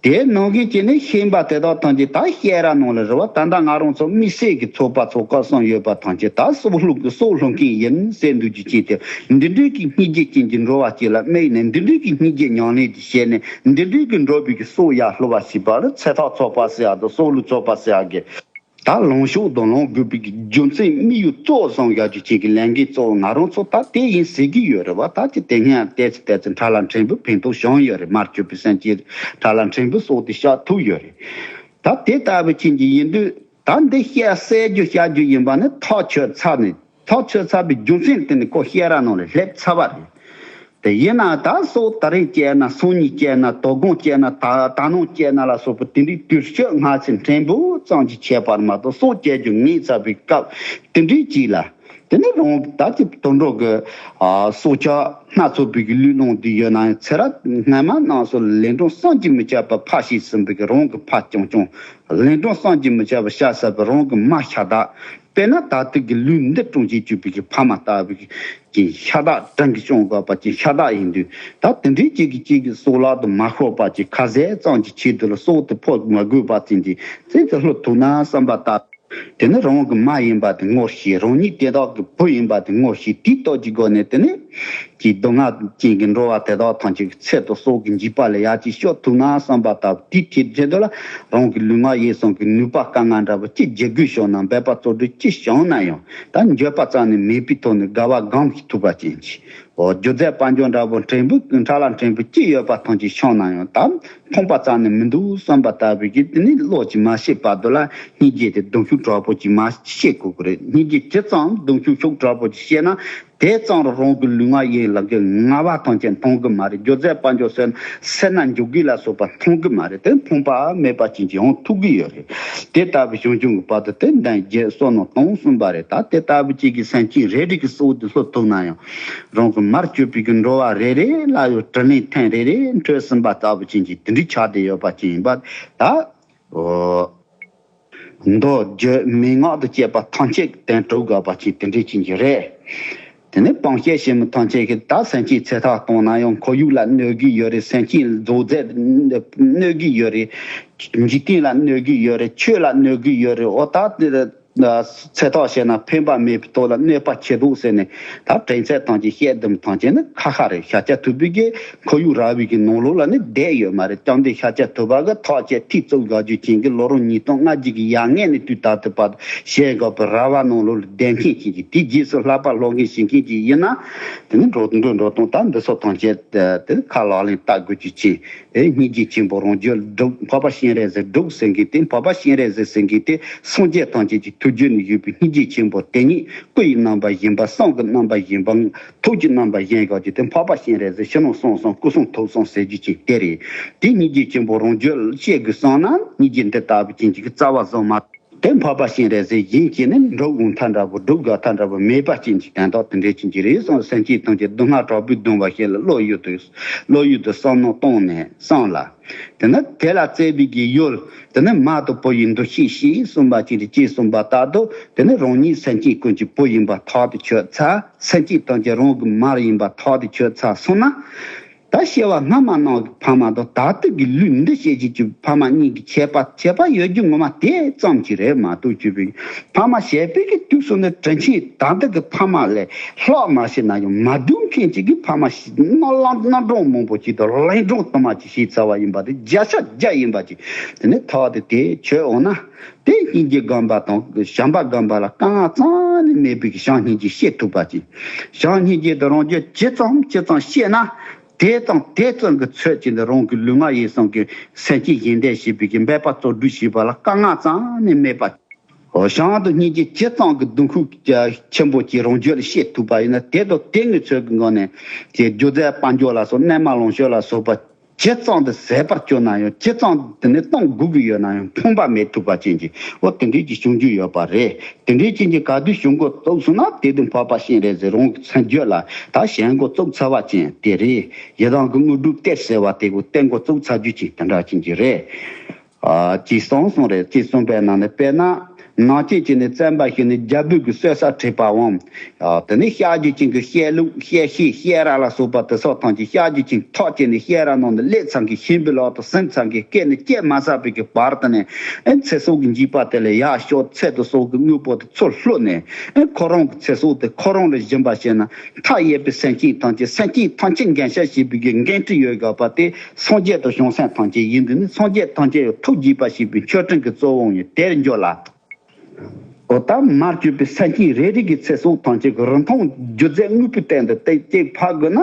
དེ་ནང་བཞིན་གྱི་ནི་ཤེས་པ་དེ་དག་ཐམས་ཅད་ད་ཤེས་རབ་ནང་ལ་རེད་བ། ད་ལྟ་ང་རང་ཚོ་དམིགས་བསལ་གྱི་ཚོགས་པ་ཚོ་སྐབས་གསུམ་ཡོད་པ་ཐམས་ཅད་ད་སྲོག་བླུ་གི་སྲོག་བླུ་མཁན་ཡིན་ཟེར་འདུག་རྒྱུ་ཅན་དེ། འདི་འདྲའི་གི་སྙིང་རྗེ་ཅན་གྱི་འགྲོ་བ་ཅིག་ལ་དམིགས་ནས་འདི་འདྲའི་གི་སྙིང་རྗེ་ཉམས་ལེན་དེ་བྱས་ནས་འདི་འདྲའི་གི་འགྲོ་བའི་གི་སྲོག་ཡར་བསླུ་བ་ཞེས་པ་ལ་ཚེ་ཐག་ཚོགས་པ་ཟེར་ཡག་དང་སྲོག་བླུ་ཚོགས་པ་ཟེར་ཡག་གི། ད་ལོངས་ཕྱོགས་དང་ལོངས་དགོས་པའི་རྒྱུ་མཚན་དམིགས་ཡུལ་གཙོ་བོ་བཟུང་ཡག་རྒྱུ་ཅིག་གི་ལས་འགན་གཙོ་བོ་ང་རང་ཚོ་ད་དེ་ཡིན་ཟེར་གྱི་ཡོད་རེད་བ། ད་ཅི་དེ་སྔ་བལྟས་ཚེ་བལྟས་ཚེ་ཁྲ་ལ་ཕྲན་བུ་ཕན་ཐོགས་བྱུང་ཡོད་རེད། མར་གྱུར་པའི་སེམས་ཅན་ཁྲ་ལ་ཕྲན་བུ་སོགས་དེ་བཤད་ཐུབ་ཡོད་རེད། ད་དེ་ལྟ་བུ་ཅན་གྱི་ཡིན་དུས་ད་འདི་བཤད་གསལ་རྒྱུ་བཤད་རྒྱུ་ཡིན་པ་ནི་ཐག་ཆོད་ཚར་ནས། ཐག་ཆོད་ཚར་བའི་རྒྱུ་མཚན་དེ་ནི་ཁོ་བཤད་ར་ནང་ལ་སླེབས་ཚར་བ་རེད། དེ་ཡིན་ན་ད་སོ་ད་རིང་བྱས་ན་སང་ཉིན་བྱས་ན་དོ་དགོང་བྱས་ན་ད་ད་ནངས་བྱས་ན་ལ་སོགས་པ་དེ་འདྲའི་དུས་ཚོད་སྔ་ཕྱི་ཕྲན་བུ་ཙམ་གྱི་ཁྱད་པར་མ་གཏོགས་སྲོག་བཅད་རྒྱུ་ངེས་ཚར་བའི་སྐབས་དེ་འདྲའི་ཅིག་ལ། དེ་ནི་རང་ད་ཅི་དུད་འགྲོ་གི་ཨ་སྲོག་ཆགས་སྣ་ཚོགས་པའི་གི་ལུས་སློང་འདི་ཡོད་ན་ཡང་ཚེ་རབས་སྔ་མ་ནང་སོ་ལས་འབྲས་བསམ་གྱིས་མི་ཁྱབ་པ་ཕ་ཤི་ཟིན་པའི་གི་རང་གི་ཕ་རྐྱང་རྐྱང་། ལས་འབྲས་བསམ་གྱིས་མི་ཁྱབ་པ་ཤ་ཟ་བའི་རང་གི་མ་ཤ་སྟག། དཔེར་ན་ད་ལྟ་གི་ལུས་འདི་དྲུང་བྱེད་བཅུག་པའི་གི་ཕ་མ་ལྟ་བུའི་གི་ཤ་སྟག་དྲང་གི་སྐྱོང་དགོས་པ་ཅིག་ཤ་སྟག་ཡིན་དུས། ད་དེ་འདྲའི་ཅིག་གི་ཅིག་གི་སྲོག་ལག་ཏུ་མ་ཤོར་བ་ཅིག་ཁ་ཟས་ཙམ་གྱི་ཆེད་དུ་ལ་སྲོག་དེ་ཕོག་མ་དགོས་པ་ཅན་གྱི་ཚེ་དེ་ལྷོད་ཐུབ་ན་བསམ་པ་ལྟར། དེ་ནི་རང་གི་མ་ཡིན་པ་དེ་ངོ་ཤེས། རང་ཉིད་དེ་དག་གི་བུ་ཡིན་པ་དེ་ངོ་ཤེས། དེའི་སྟོབས་ཀྱི་སྒོ་ནས་དེ་ནི་ཀྱི་སྡུག་བསྔལ་ཅན་གྱི་འགྲོ་བ་དེ་དག་ཐམས་ཅད་ཀྱི་ཚེ་དང་སྲོག་གི་འཇིགས་པ་ལས་ཡར་ཅིག་སྐྱོབ་ཐུབ་ན་བསམ་པ་ལྟ་བུ། དེའི་ཐད་དེ་དུ་ལ་རང་གི་ལུས་ངག་ཡིད་གསུམ་གྱི་ནུས་པ་དཀའ་ངལ་འདྲ་བོ་ཅི་བརྒྱུད་དགོས་བྱུང་ན། འབད་པ་རྩོལ་སྒྲུབ་ཅི་བྱུང་ན་ཡང་ད་འགྱོད་པ་རྩ་ནས་མེད་པའི་ཐོག་ནས་དགའ་བ་སྒོམ་ཞིག་ཐུབ་པ་ཅན་གྱི། འོ། སྒྱུ་རྩལ་དཔལ་འབྱོར་འདྲ་བོ་ཕྲན་བུ་ཁྲ་ལ་ཕྲན་བུ་ཅི་ཡོད་པ་ཐམས་ཅད་བྱུང་ན་ཡང་ད་ཕོངས་པ་རྩ་ནས་མི་འདུག་བསམ་པ་ལྟ་བུའི་གི་དེ་ནི་བློ་ཅིག་མ་ཤེས་བར་དུ་ལ་སྙིང་རྗེ་དེ་གདུང་ཤུགས་དྲག་པོ་ཅིག་མ་བཤད་དགོས་ཀྱི་རེད། སྙིང་རྗེ་ཇི་ཙམ་གདུང་ཤུགས་ཤུགས་དྲག་པོ་ཅིག་བཤད་ན་དེ་ཙམ་རུ་རང་གི་ལུས་ངག་ཡིད་ལ་གི་ངལ་བ་ཐམས་ཅད་མཐོང་གི་མ་རེད། སྒྱུ་རྩལ་དཔལ་འབྱོར་ཟེར་ན་སེར་སྣ་འཇུག་གི་ལ་སོགས་པ་མཐོང་གི་མ་རེད། དེ་ཕོངས་པ་མེད་པ་ཅན་གྱི་ཡང་ཐུག་གི་ཡོད་རེད། དེ་ལྟ་བུའི་བྱུང་བྱུང་གི་བར་དུ་དེ་འདྲ་རྒྱལ་བསོད་ནམས་གཏོང་གསུངས་པ་རེད། ད་དེ་ལྟ་བུ་ཅིག་གི་སེམས་ཅན་རེ་རེ་གི་སྲོག་དེ་ལྷོད་ཐུབ་ན་ཡང་། རང་གི་མར་གྱུར་པའི་གི་འགྲོ་བ་རེ་རེ་ལ་ཡང་དྲིན་ལན་ཐེངས་རེ་རེ་འཕྲོད་ཟིན་པ་ལྟ་བུ་ཅན་གྱི་དེ་འདྲའི་ཆགས་བསྡད་ཡོད་པ་ཅན་ཡིན་པ་ད། འོ། མདོ་རྒྱུད་མན་ངག་ཏུ་བཅས་པ་ཐམས་ཅད་དོན་གྲུབ་དགོས་པ་ཅན་དེ་འདྲའི་ཅན་གྱི་རེད། དེ་ནས་སྤང་བྱ་ཞིབ་མོ་ཐམས་ཅད་ཀྱི་ད་སེམས་ཅན་ཚེ་ཐར་གཏོང་ན་ཡང་ཁོར་ཡུག་ལ་གནོད་གི་ཡོད་རེད། སེམས་ཅན་རྫོགས་ཚད་གནོད་གི་ཡོད་རེད། འཇིག་རྟེན་ལ་གནོད་གི་ཡོད་རེད། ཆོས་ལ་གནོད་གི་ཡོད་རེད། འོ་ད་དེ་ཚེ་ཐར་བྱས་ན་ཕན་པ་མེད་པའི་ཐོག་ལ་གནོད་པ་ཆེ་འདུག་ཟེར་ནས་ད་དྲན་ཚད་ཐམས་ཅད་བཤད་དུམ་ཐམས་ཅད་ནི་ཁ་ཁ་རེད། ཤཱཀྱ་ཐུབ་པའི་གི་ཁོར་ཡུག་ར་བའི་གི་ནང་ལོགས་ལ་ནི་བསྡད་ཡོད་མ་རེད། ཀྱང་འདི་ཤཱཀྱ་ཐུབ་པ་གི་ཐག་བཅད་ཐིག་བཙུགས་དགའ་རྒྱུ་ཅན་གྱི་ལོ་རབས་ཉིས་སྟོང་ལྔ་བརྒྱ་གི་ཡར་སྔས་ནས་དུས་ད་ལྟ་བར་བཤད་དགོས་པའི་ར་བ་ནང་ལོགས་ལ་བསྡད་མཁན་ཅན་གྱི་དེའི་རྗེས་སུ་བསླབ་པ་སློབ་མཁན་བྱེད་མཁན་ཅིག་ཡིན་ན། དེ་ནི་འགྲོ་འགྲོ་འགྲོ་སྟངས་ད་འདི་ཚོ་ཐམས་ཅད་དེ་ཁ་ལག་ལེན་བལྟ་དགོས་རྒྱུ་ཅན། དེ་སྙིང་རྗེ་ཆེན་པོ་རང་རྒྱུད་སྒྲུབ། འཕགས་པ་སྤྱན་རས་གཟིགས་སྒྲུབ་ཟེར་མཁན་དེ། འཕགས་པ་སྤྱན་རས་གཟིགས་ཟེར་མཁན་དེ་སངས་རྒྱས་ཐམས་ཅད་ཀྱི་ཐུགས་རྒྱུད་ནས་བཞུགས་པའི་སྙིང་རྗེ་ཆེན་པོ་དེ་ཉིད་སྐུ་ཡི་རྣམ་པ་བཞིན་པ། སེམས་ཀྱི་རྣམ་པ་བཞིན་པ། ཐུགས་ཀྱི་རྣམ་པ་བཞིན་གྱི་དེ་འཕགས་པ་སྤྱན་རས་གཟིགས་ཕྱི་ནང་གསང་གསུམ་སྐུ་གསུང་ཐུགས་གསུམ་ཟེར་རྒྱུ་ཅན་དེ་རེད། དེ་སྙིང་རྗེ་ཆེན་པོ་རང་རྒྱུད་ལ་བཤད་དགོས་བསམ་ན་སྙིང་རྗེ་འདི་ལྟ་བུ་ཅན་གྱི་རྩ་བ་བཟུང་མ། དེ་འཕགས་པ་སྤྱན་རས་གཟིགས་ཡིན་གྱི་ནི་འགྲུབ་འོང་ཐབས་འདྲ་པོ་སྒྲུབ་དགོས་ཐབས་འདྲ་པོ་མེད་པ་ཅན་གྱི་དོན་དག་དེ་འདྲའི་ཅན་གྱི་རེད་གསུངས། སེམས་ཅན་ཐམས་ཅད་སྡུག་བསྔལ་དྲག་པོས་གདུང་བ་ཞིག་ལ་བློ་ཡུལ་དུ་བློ་ཡུལ་དུ་བསམ་མནོ་བཏང་ནས་བསམ་ལ། དེ་ནི་དེ་ལ་བརྩེ་བའི་གི་ཡུལ། དེ་ནི་མ་དང་བུ་ཡི་འདུ་ཤེས་ཤིག་གསུངས་པ་ཅིག་རེད། ཅེས་གསུངས་པ་ལྟར་དུ་དེ་ནི་རང་ཉིད་སེམས་ཅན་ཀུན་གྱི་བུ་ཡིན་པ་ཐག་ཏུ་ཆོད་ཚར། སེམས་ཅན་ཐམས་ཅད་རང་གི་མ་ཡིན་པ་ཐག་ཏུ་ཆོད་ཚར་སོང་ན། ད་སྐྱེ་བ་སྔ་མ་ནང་གི་ཕ་མ་དང་ད་ལྟ་གི་ལུས་འདི་བྱེད་བྱེད་ཀྱི་ཕ་མ་གཉིས་ཀྱི་ཁྱད་པར་ཁྱད་པར་ཡོད་རྒྱུ་ངོ་མ་དེ་ཙམ་གྱིས་རེད་མ་གཏོགས་གྱུར་པའི་ཕ་མ་བྱས་པའི་གི་དུས་སུ་ནི་དྲིན་ཆེན་ད་ལྟ་གི་ཕ་མ་ལས་ལྷག་མ་བྱས་ན་ཡང་མ་བསྡུར་མཁན་ཅིག་གི་ཕ་མ་ཞིག་རྣམ་རྣམ་གྲངས་མང་པོ་ཅིག་དང་ལན་གྲངས་དུ་མ་ཅིག་བྱས་ཚར་བ་ཡིན་པ་དེ་བརྒྱ་ཆ་བརྒྱ་ཡིན་པ་ཅིག་དེ་ནི་ཐག་དེ་དེ་ཆོད་འོང་ན། དེ་སྙིང་རྗེ་སྒོམ་པ་དང་བྱམས་པ་སྒོམ་པ་ལ་དཀའ་ངལ་རྩ་ནས་མེད་པའི་གི་བྱམས་སྙིང་རྗེ་སྐྱེ་ཐུབ་པ་ཅིག་བྱམས་སྙིང་རྗེ་དེ་རང་རྒྱུད་ཇི་ཙམ་ཇི་ཙམ་སྐྱེ་ན། དེ་དང་དེ་ཙམ་གྱི་ཚོད་ཀྱིས་ནི་རང་གི་ལུས་ངག་ཡིད་གསུམ་གྱི་སེམས་ཅན་གཞན་དོན་བྱེད་པའི་གི་འབད་པ་རྩོལ་སྒྲུབ་བྱེད་པ་ལ་དཀའ་ངལ་རྩ་ནས་མེད་པ། བྱམས་དང་སྙིང་རྗེ་ཇི་ཙམ་གྱི་གདུང་ཤུགས་ཆེན་པོ་ཅིག་རང་རྒྱུད་ལ་སྐྱེ་ཐུབ་པ་ཡིན་ན། དེ་དང་དེ་གི་ཚོད་ཀྱི་ངང་ནས་ཀྱི་སྒྱུ་རྩལ་དཔལ་འབྱོར་ལ་སོགས་གནས་མལ་ལོངས་སྤྱོད་ལ་སོགས་པ་ཇི་ཙམ་དུ་ཟད་པར་གྱུར་ན་ཡང་། ཇི་ཙམ་དུ་ནི་གཏོང་དགོས་ཀྱི་ཡོད་ན་ཡང་ཕོངས་པ་མེད་ཐུབ་པ་ཅན་གྱི་འོ་དེ་འདྲའི་གི་བྱུང་རྒྱུ་ཡོད་པ་རེད། དེ་འདྲའི་ཅན་གྱི་ག་དུས་བྱུང་འགོ་བཙུགས་སོང་ན་དེ་དུས་འཕགས་པ་སྤྱན་རས་གཟིགས་རང་གི་མཚན་བརྗོད་ལ་ད་བྱེད་འགོ་བཙུགས་ཚར་བ་ཅན་དེ་རེད། ཡི་དམ་གྱི་དངོས་གྲུབ་སྟེར་ཟེར་བ་དེ་གོ་བསྟན་འགོ་བཙུགས་ཚར་རྒྱུ་ཅན་དེ་འདྲ་ཅན་གྱི་རེད། ཨ་ཅེས་གསུངས་སོང་རེད། ཅེས་གསུངས་པའི་ནང་ནས་དཔེར་ན་ནང་བཅས་ཀྱི་ནི་བཙན་པ་ཞིག་ནི་རྒྱལ་པོའི་གི་གསོད་ས་ཁྲིད་པའམ། ཨ་དེ་ནི་བཤད་རྒྱུ་ཅན་གྱི་བཤད་ལུགས་བཤད་ཤེས་བཤད་ར་ལ་སོགས་པ་དེ་སོགས་ཐམས་ཅད་བཤད་རྒྱུ་ཅན་ཐག་བཅད་ནས་བཤད་ར་ནང་དུ་སླེབས་ཚར་མཁན་ཤན་པའི་ལག་ཏུ་ཟིན་ཚར་མཁན་སྐེ་ནས་བཅད་མ་ཚར་བའི་གི་བར་དུ་ནས་ཨེ་ཚེ་སྲོག་གི་འཇིགས་པ་དེ་ལས་ཡར་ཤོག་ཚེ་དང་སྲོག་གི་དངོས་པོ་དེ་ཚུར་བླུས་ནས་ཨེ་ཁོ་རང་གི་ཚེ་སྲོག་དེ་ཁོ་རང་ལ་སྦྱིན་པ་བྱས་ན། མཐའ་ཡས་པའི་སེམས་ཅན་ཐམས་ཅད་སེམས་ཅན་ཐམས་ཅད་འགན་ཤ་བྱེད་པའི་གི་འགན་འཁྲི་ཡོད་དགོས་པ་དེ་སངས་རྒྱས་དང་བྱང་སེམས་ཐམས་ཅད་ཡིན་དུས་ནི་སངས་རྒྱས་ཐམས་ཅད་ཡང་ཐུགས་དགྱེས་པ་བྱེད་པའི་མཆོད་སྤྲིན་གྱི་གཙོ་བོ་ཡིན། དེར་འགྱུར་ལ། འོ་ད་མར་གྱུར་པའི་སེམས་ཅན་རེ་རེ་གི་ཚེ་སྲོག་ཐམས་ཅད་ཀྱི་རིན་ཐང་སྒྱུ་རྩལ་དངོས་པོའི་སྟེང་དུ་ཏེ་ཅིག་ཕབ་དགོས་ན།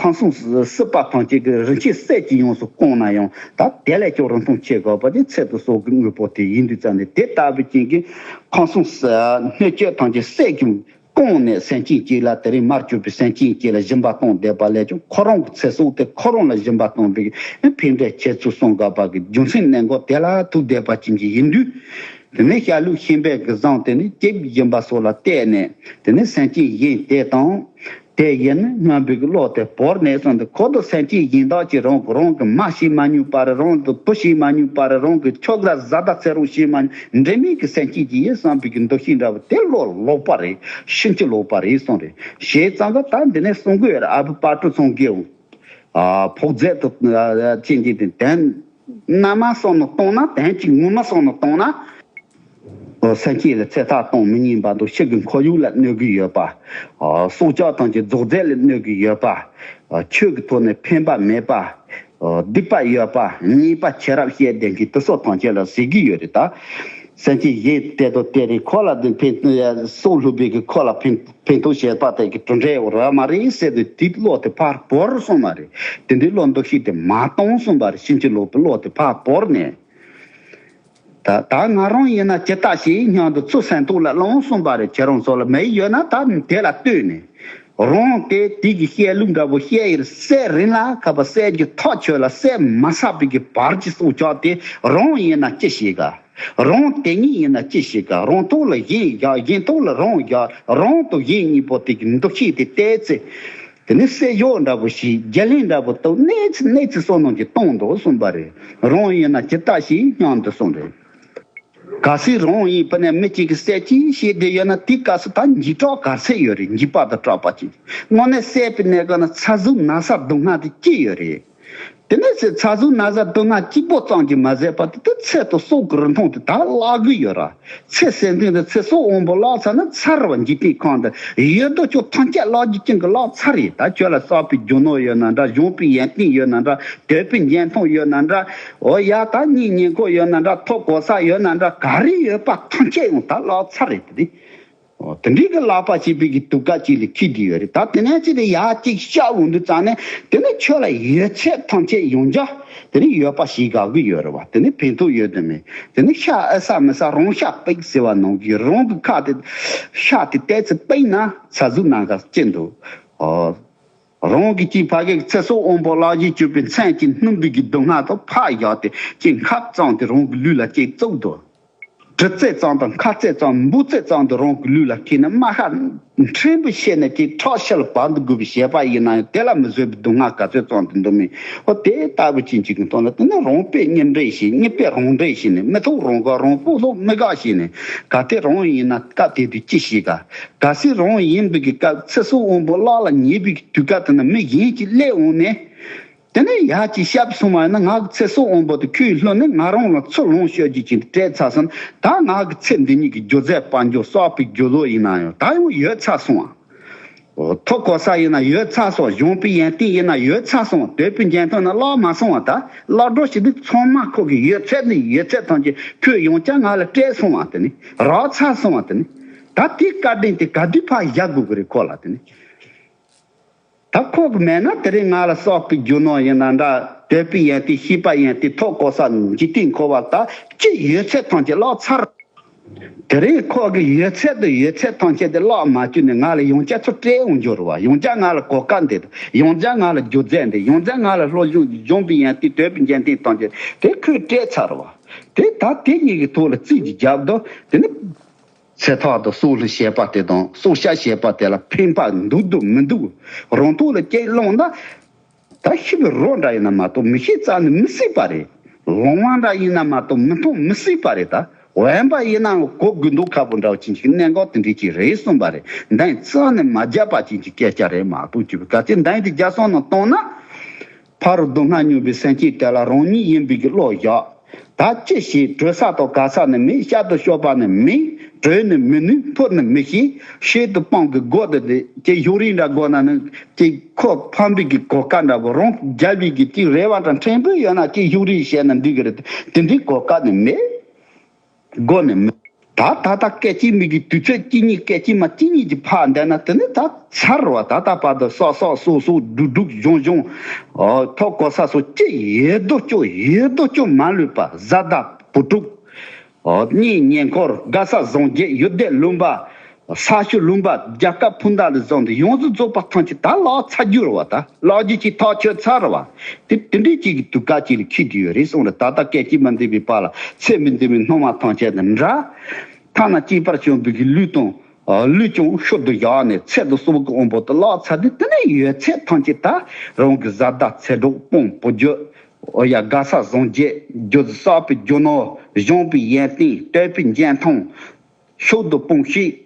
ཁམས་གསུམ་སྲིད་པ་ཐམས་ཅད་ཀྱི་རིན་ཆེན་གསེར་གྱིས་ཡོངས་སུ་བཀང་ན་ཡང་ད་དེ་ལས་ཀྱང་རིན་ཐང་ཆེ་དགོས་པ་དེ་ཚེ་དང་སྲོག་གི་དངོས་པོ་དེ་ཡིན་དུས་ཙམ་ནས། དེ་ལྟ་བུའི་རྐྱེན་གྱིས་ཁམས་གསུམ་སྣོད་བཅུད་ཐམས་ཅད་གསེར་གྱིས་བཀང་ནས་སེམས་ཅན་གཅིག་ལ་དེ་རིང་མར་གྱུར་པའི་སེམས་ཅན་གཅིག་ལ་སྦྱིན་པ་གཏོང་བསྡད་པ་ལས་ཀྱང་ཁོ་རང་གི་ཚེ་སྲོག་དེ་ཁོ་རང་ལ་སྦྱིན་པ་གཏོང་བའི་ཕན་འབྲས་ཁྱད་ཆོས་གསུངས་དགོས་པ་གི་རྒྱུ་མཚན་གནད་འགག་དེ་ལ་ཐུག་བསྡད་པ་ཅན་གྱི་ཡིན་དུས། དེ་ནས་ཤ་ལུག་ཤིང་བལ་གྱིས་བཟུང་། དེ་ནས་སྐྱེས་བུ་སྦྱིན་པ་སོགས་ལ་བརྟེན་ནས། དེ་ནས་སེམས་ཅན་གཞན་དེ་དང་དེ་ཡིན་སྙམ་པའི་བློ་དེ་བོར་ནས་སོང་སྟེ། ཁོ་དང་སེམས་ཅན་གཞན་དག་ཅིག་རང་རང་གི་མ་ཤེས་མ་མྱོང་པ་རེད། རང་དང་བུ་ཤེས་མ་མྱོང་པ་རེད། རང་གི་ཁྱོ་ག་བཟའ་ཟླ་ཚེ་རོགས་ཤེས་མ་མྱོང་། འབྲེལ་མེད་ཀྱི་སེམས་ཅན་ཅིག་ཡིན་བསམ་པའི་གི་འདུ་ཤེས་འདྲ་བོ་དེ་བློ་ལོག་པ་རེད། ཕྱིན་ཅི་ལོག་པ་རེད་གསུངས་རེད། བྱས་ཙང་ཀ་ད་འདི་ནས་གསུང་གི་ཡོད་རེད། ཨ་བུ་དཔལ་སྤྲུལ་ཚང་གིས་ཨ་ཕོག་རྫས་དུ་ཅན་གྱི་དེ་དན་རྣལ་མ་བསམ་ནས་བཏང་ན། དན་གྱི་ངོ་མ་བསམ་ནས་བཏང་ན། སེམས་ཅན་ལ་ཚེ་ཐར་གཏོང་མི་ཉན་པ་དང་། ཕྱི་གི་ཁོར་ཡུག་ལ་གནོད་ཀྱི་ཡོད་པ། སྲོག་ཆགས་ཐམས་ཅད་རྫོགས་རྫས་ལ་གནོད་ཀྱི་ཡོད་པ། ཆོས་ཀྱི་ཐོག་ནས་ཕན་པ་མེད་པ། སྡིག་པ་ཡོད་པ། ཉེས་པ་ཆེ་རབས་བཤད་བསྡད་མཁན་དེ་ཚོ་ཐམས་ཅད་ལ་ཟེར་གྱི་ཡོད་རེད་ད། སེམས་ཅན་གཞན་དེ་དང་དེ་རེད། ཁོ་ལ་དེ་ཕན་སྲོག་བླུ་བའི་གི་ཁོ་ལ་ཕན་ཕན་ཐོགས་བྱེད་པ་དེ་གི་གྲུབ་འབྲས་རག་མ་རེད་ཟེར་ཏེ་དེའི་བློ་དེ་ཕར་བོར་སོང་བ་རེད། དེ་འདྲའི་བློ་འདུ་ཤེས་དེ་མ་བཏང་སོང་བ་རེད། ཕྱིན་ཅི་ལོག་པའི་བློ་དེ་ཕར་བོར་ནས། ད་ད་ང་རང་ཡིན་ན་ཇི་ལྟར་ཞིག་སྙམ་དུ་ཚུར་སེམས་ཐོག་ལ་ལངས་སོང་བ་རེད། ཁྱེད་རང་ཚོ་ལ་མི་ཡོད་ན་ད་དེ་ལ་ལྟོས་ནས། རང་དེ་དེ་གི་བཤད་ལུགས་འདྲ་པོ་བཤད་ཡིན། གསེར་རིན་ལ་ཁ་བ་གསེར་གྱི་ཐག་ཆོད་ལ་གསེར་མ་ཟག་པའི་གི་བར་གྱི་སྲོག་ཆགས་དེ་རང་ཡིན་ན་ཅི་ཞིག་ག་རང་དེ་ཉིད་ཡིན་ན་ཅི་ཞིག་ག་རང་ཐོག་ལ་གཞན་བཞག་གཞན་ཐོག་ལ་རང་བཞག་རང་དང་གཞན་གཉིས་པོ་དེ་གི་འདུ་ཤེས་དེ་བལྟས་ཚེ། དེ་ནས་གསེར་ཞོ་འདྲ་པོ་ཞིག་རྒྱ་གླིང་འདྲ་པོ་བཏུབ། གནས་ཚེ་གནས་ཚེ་བསོད་ནམས་ཀྱི་གཏོང་འདུག་གསུངས་པ་རེད། རང་ཡིན་ན་ཇི་ལྟ་ཞིག་སྙམ་དུ་གསུངས་རེད། གལ་སྲིད་རང་ཡིན་པ་ནས་མི་གཅིག་གིས་གསེར་ཅིག་བཤད་བསྡད་ཡོད་ན། དེའི་སྐབས་སུ་ད་འཇིགས་སྐྲག་ག་ཚད་ཡོད་རེད། འཇིགས་པ་དང་སྐྲག་པ་ཅིག་དངོས་གནས་བསད་པའི་གནས་སྐབས་ན་ཚ་ཟུག་ན་ཚ་སྡུག་བསྔལ་དེ་ཅི་ཡོད་རེད། དེ་ནས་ཚེ་ཚ་ཟུག་ན་ཚ་སྡུག་བསྔལ་གཅིག་པོ་ཙམ་གྱིས་མ་ཟད་པ་དེ་དེ་ཚེ་དང་སྲོག་གི་རིན་ཐང་དེ་ད་བརླག་གི་ཡོད་ར། ཚེ་ཟད་འཛིན་དང་ཚེ་སྲོག་དབང་པོ་བརླག་ཚར་ན་ཚར་བ་འཇིག་རྟེན་ཁམས་འདི་ཡོད་དོ་ཅོག་ཐམས་ཅད་བརླག་རྒྱུ་ཅན་གྱི་བརླག་ཚར་རེད། ད་ཁྱོད་ལ་གསོག་པའི་རྒྱུ་ནོར་ཡོད་ན་འདྲ། གཞོན་པའི་ཡོན་ཏན་ཡོད་ན་འདྲ། དོད་པའི་འཇོན་ཐང་ཡོད་ན་འདྲ། འོ་ཡ་ད་གཉེན་ཉེ་འཁོར་ཡོད་ན་འདྲ། ཐོབ་གོ་ས་ཡོད་ན་འདྲ། ག་རེ་ཡོད་པ་ཐམས་ཅད་ཡང་ད་བརླག་ཚར་རེད་དེ། འོ་དེ་འདྲའི་གི་བརླག་པ་བྱེད་པའི་གི་དུས་སྐབས་ཅིག་ལ་འཁེལ་བསྡད་ཡོད་རེད། ད་དེ་ནས་ཅི་སྟེ་ཡར་ཅིག་བཤད་འོང་དུས་ཙང་ནས་དེ་ནས་ཁྱོད་ལ་ཡོད་ཚད་ཐམས་ཅད་ཡང་བསྐྱར་དེ་ནས་ཡོད་པ་ཞིག་དགའ་གི་ཡོད་རེད་བ། དེ་ནས་ཕན་ཐོགས་ཡོད་དོ་མེད། དེ་ནས་ཤ་ཨེ་ཟ་མི་ཟ་རང་ཤ་པིག་ཟེར་བ་ནང་གི་རང་གི་ཁ་དེ་ཤ་དེ་ཏོག་ཙམ་པིག་ན་ཚ་ཟུག་ན་ག་ཅི་འདུག་འོ། རང་གི་ཅིག་ཕ་གིའི་ཚེ་སྲོག་དབང་པོ་བརླག་བྱེད་སྤྱོད་པའི་མཚན་གྱི་སྣུམ་པའི་གི་སྡུག་བསྔལ་དང་ཕར་བཞག་སྟེ་ཅིག་ཁབ་ཙམ་དེ་རང་གི་ལུས་ལ་ཅིག་བཙུགས་འདུག་དྲི་ཙེ་ཙམ་དང་ཁ་ཙེ་ཙམ་འབུ་ཙེ་ཙམ་དུ་རང་གི་ལུས་ལ་ཁྱེར་ནས་རྨ་ཁ་ཕྲན་བུ་བཤད་ནས་དེ་ཁྲག་ཤ་ལ་བབ་འདུག་དགོས་པའི་བཤད་པ་ཡིན་ན་ཡང་དེ་ལ་མི་བཟོད་པའི་སྡུག་བསྔལ་ག་ཚོད་ཙམ་དུ་འདུག་མིན། ཨོ་དེ་ལྟ་བུ་ཅན་ཅིག་གི་སྟེང་ལ་དེ་ནི་རང་དཔེ་གཉེན་འབྲེལ་བྱས། གཉེན་དཔེ་རང་འབྲེལ་བྱས་ནས་མི་ཐུག་རང་དགའ་རང་ཕོད་ལྷོད་མི་དགའ་བྱས་ནས་ག་དེ་རང་ཡིན་ན་སྐབས་དེ་དུས་ཅི་ཞིག་ག་གལ་སྲིད་རང་ཡིན་པའི་གི་སྐབས་ཚེ་སྲོག་དབང་པོ་བརླག་ལ་ཉེ་བའི་གི་དུས་སྐབས་དེ་ན་མི་གཞན་གྱིས་སླེབས་འོང་ནས། དེ་ནས་ཡར་གྱི་ཞབས་སོང་བ་ཡིན་ན་ང་གི་ཚེ་སྲོག་དབང་པོ་དེ་ཁོས་བླུ་ནས་ང་རང་ལ་ཚུར་ལོངས་སྤྱོད་རྒྱུ་ཅིག་སྤྲད་ཚར་སོང་། ད་ང་གི་ཚེ་འདི་ཉིད་ཀྱི་སྒྱུ་རྩལ་དཔལ་འབྱོར་གསོག་པའི་རྒྱུ་ལོ་ཡིན་ན་ཡང་ད་ཡང་ཡོད་ཚར་སོང་ཨ། ཐོབ་གོ་ས་ཡིན་ན་ཡོད་ཚར་སོང་། གཞོན་པའི་ཡོན་ཏན་ཡིན་ན་ཡོད་ཚར་སོང་། དོད་པའི་འཇོན་ཐང་ན་བརླག་མ་སོང་བ། ད་བརླག་འགྲོ་ཞིག་འདི་ཚང་མ་ཁོ་གི་ཡོད་ཚད་ནི་ཡོད་ཚད་ཐམས་ཅད་ཁོས་ཡང་བསྐྱར་ང་ལ་སྤྲད་སོང་བ་དེ་ནི་རག་ཚར་སོང་བ་དེ་ནི། ད་དེའི་བཀའ་དྲིན་དེ་ག་དུས་ཕར་བཞག་དགོས་ཀྱི་རེད་ཁོ་ལ་དེ་ནི། ད་ཁོ་གི་མེད་ན་དེ་རིང་ང་ལ་གསོག་པའི་རྒྱུ་ནོར་ཡིན་ན་འདྲ། དོད་པའི་ཡོན་ཏན་ཤེས་པ་ཡོན་ཏན་ཐོབ་གོ་ས་འཇིག་རྟེན་འཁོར་བ་ད་ཅི་ཡོད་ཚད་ཐམས་ཅད་བརླག་ཚར། དེ་རིང་ཁོ་གི་ཡོད་ཚད་དུ་ཡོད་ཚད་ཐམས་ཅད་དེ་བརླག་མ་བཅུག་ནས་ང་ལ་ཡང་བསྐྱར་ཚུར་སྤྲད་འོང་རྒྱུ་རེད་བ། ཡང་བསྐྱར་ང་ལ་གོ་སྐབས་འདི་དང་ཡང་བསྐྱར་ང་ལ་སྒྱུ་རྩལ་འདི་ཡང་བསྐྱར་ང་ལ་སློབ་སྦྱོང་གི་གཞོན་པའི་ཡོན་ཏན་དོད་པའི་འཇོན་ཐང་ཐམས་ཅད་དེ་ཁོས་སྤྲད་ཚར་བ། དེ་ད་དེ་གཉིས་ཀྱི་ཐོག་ལ་རྩིས་ཀྱི་རྒྱབ་དོ་དེ་ནི། ཚེ་ཐར་དང་སྲོག་བླུ་བྱས་པ་དེ་དང་སྲོག་སྐྱབས་བྱས་པ་དེ་ལ་ཕན་པ་འདུག་འདུག་མི་འདུག་རང་ཐོག་ལ་སྐྱེས་བླངས་ན། ད་ཤི་བའི་རོ་འདྲ་ཡིན་ན་མ་གཏོགས་མི་ཤི་རྩ་ནས་མི་སྲིད་པ་རེད། ལོང་བ་འདྲ་ཡིན་ན་མ་གཏོགས་མི་མཐོང་མི་སྲིད་པ་རེད། ད་འོན་པ་ཡིན་ནའང་གོ་དགོས་འདུག་ཁ་པོ་འདྲ་བ་ཅན་གྱི་གནད་འགག་དེ་འདྲ་ཅིག་རེད་གསུངས་པ་རེད། འདི་རྩ་ནས་མ་བརྒྱབ་པ་ཅན་གྱི་སྐད་ཆ་རེད་མ་གཏོགས་ཅིག་ག་ཚོད་འདི་དེ་རྒྱ་སོང་ནང་གཏོང་ན། ཕ་རོལ་སྡུག་བསྔལ་མྱོང་བའི་སེམས་ཅན་དེ་ལ་རང་ཉིད་ཡིན་པའི་གི་བློ་བཞག་ད་ཅི་ཞིག་གྲོལ་ས་དང་ག་ས་ནི་མེད། བཤད་དུ་ཤོར་བ་ནི་མེད། གྲོལ་ནི་མི་ནུས། འཕུར་ནི་མི་ཤེས། ཤེས་དུ་སྤང་གི་སྒོ་དེ་དེ་ཅི་ཞུ་རིན་འདྲ་དགོས་ན་ནི་ཅི་ཁོ་ཕམ་པའི་གི་གོ་སྐབས་འདྲ་བོ་རང་རྒྱལ་བའི་གི་ཅི་རེ་བ་འདྲ་ཕྲན་བུ་ཡོད་ན་ཅི་ཞུ་རིན་བཤད་ན་འགྲིག་གི་རེད། དེ་འདྲའི་གོ་སྐབས་ནི་མེད། སྒོ་ནས་མི། ད་ ད་ད་ལྟ་སྐད་ཅིག་མི་གི་དུས་ཚོད་གཅིག་གཉིས་སྐད་ཅིག་མ་གཅིག་གཉིས་ཀྱི་ཕར་འདས་ན་དེ་ནི་ད་ཚར་བ། ད་ལྟ་བར་དུ་སོག་སོག་སོག་སོག་སྒྲུག་སྒྲུག་གཞུང་གཞུང་ཐོག་གོ་ས་སོགས་ཅི་ཡོད་དོ་ཅོག་ཡོད་དོ་ཅོག་མ་ལུས་པ། བཟའ་ཟླ་བུ་ཕྲུག་གཉེན་ཉེ་འཁོར། དགའ་ས་བཟང་རྒྱལ། ཡུལ་སྡེ་ལུང་པ། ས་ཆ་ལུང་པ། རྒྱལ་ཁབ་འཕུར་མདའ་ལ་བཟུང་སྟེ་ཡོངས་སུ་རྫོགས་པ་ཐམས་ཅད་ད་བརླག་ཚར་རྒྱུ་རེད་བ། ད་བརླག་རྒྱུ་ཅིག་ཐག་ཆོད་ཚར་རེད་བ། དེ་དེ་འདྲའི་ཅིག་གི་དུས་སྐབས་ཅིག་ལ་འཁེལ་དུ་ཡོད་རེད་གསུངས་རེད། ད་ལྟ་སྐད་ཅིག་མ་འདས་པའི་བར་ལ་ཚེ་མི་འདས་པའི་སྣང་བ་ཐམས་ཅད་དང་འདྲ། ཐ་ན་གཅིག་པར་བྱུང་བའི་གི་ལུས་དང་། ལུས་ཀྱང་ཤུལ་དུ་བཞག་ནས་ཚེ་དང་གསུམ་གྱི་དབང་པོ་དེ་བརླག་ཚར་ཏེ། དེ་ནས་ཡོད་ཚད་ཐམས་ཅད་ད་རང་གི་བཟའ་ཟླ་ཚེ་སྒྲུབ་སྤུན་བུ་རྒྱུད། ཨོ་ཡ། དགའ་ས་བཟང་རྒྱལ། རྒྱུ་བསགས་པའི་རྒྱུ་ནོར། བཞེངས་པའི་ཡོན་ཏན། སྤྲད་པའི་འཇོན་ཐང་། ཕྱུག་དང་སྤུན་བྱེད།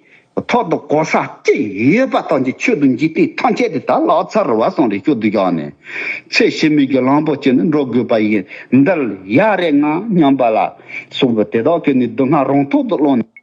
ཐོབ་དང་གོ་ས་ཅི་ཡོད་པ་ཐམས་ཅད་ཆོས་དང་འཇིག་རྟེན་ཐམས་ཅད་དེ་ད་བརླག་ཚར་བ་སོང་རེད། ཤུལ་དུ་བཞག་ནས་ཚེ་ཕྱི་མའི་གི་གླང་པོ་ཆེ་ནི་འགྲོ་དགོས་པ་ཡིན། འདིར་ཡ་རེ་ང་སྙམ་པ་ལ་སོགས་པ་དེ་དག་གི་ནི་སྡུག་བསྔལ་རང་ཐོག་ཏུ་བླངས་ནས།